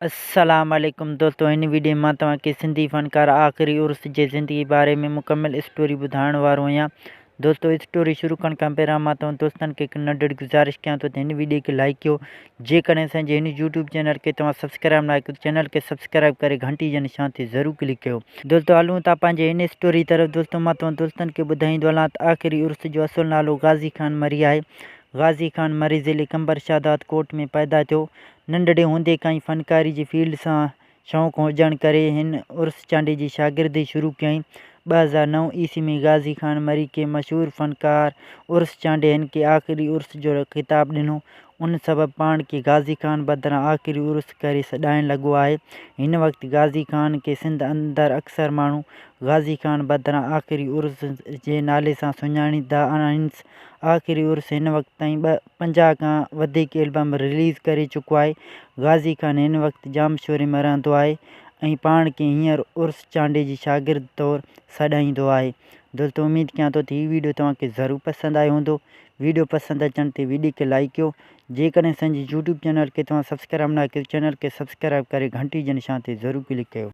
السلام عليڪم دوستو هن ويڊيو ۾ مان توهان کي سنڌي فنڪار آخري عرس جي زندگي باري ۾ مڪمل اسٽوري ٻڌائڻ وارو آهيان دوستو اسٽوري شروع ڪرڻ کان پهريان مان توهان دوستن کي هڪ ننڍڙي گذارش ڪيان ٿو ته هن ويڊيو کي لائڪ ڪيو جيڪڏهن اسان جي هن يوٽيوب چينل کي توهان سبسڪرائب ناهي ڪيو چينل کي سبسڪرائب ڪري گهنٽي جي نشان تي ضرور ڪلڪ ڪيو دوستو هلون ٿا پنهنجي هن اسٽوري طرف دوستو مان توهان دوستن کي ٻڌائيندو هلان ته آخري عرس جو اصل نالو غازي خان مري آهي غازي خان مري ضلعي قمبر شهداد ڪوٽ ۾ پيدا ٿيو ننڍڙي هوندي کان ئي فنڪاري جي فيلڊ سان شوق هجڻ ڪري هن عرس چانڊيي جي شاگردي شروع ڪيائين. 2009 عيسوي ۾ غازي خان مري کي مشهور فنڪار عرس چانڊيي هن کي آخري عرس جو خطاب ڏنو. ان سبب پاڻ کي غازي خان بدران آخري عرس ڪري سڏائڻ لڳو آهي. هن وقت غازي خان کي سنڌ اندر اڪثر ماڻهو غازي خان بدران آخري عرس جي نالي سان سڃاڻيندا آهنس. آخري عرس هن وقت تائين 50 کان وڌيڪ البم رليز ڪري چڪو آهي. غازي خان هن وقت ڄامشوري ۾ رهندو آهي ۽ پاڻ کي هينئر عرس چانڊيي جي شاگرد طور سڏائيندو آهي. دوستو اميد ڪيان ٿو ته هي ويڊيو توهان کي ضرور پسند آيو هوندو. ويڊيو پسند اچڻ تي ويڊيو کي لائيڪ ڪيو. جيڪڏهن اسان جي يوٽيوب چينل کي توهان سبسڪرائب ناهي ڪيو چينل کي سبسڪرائب ڪري گهنٽي جي نشان تي ضرور ڪلڪ ڪيو.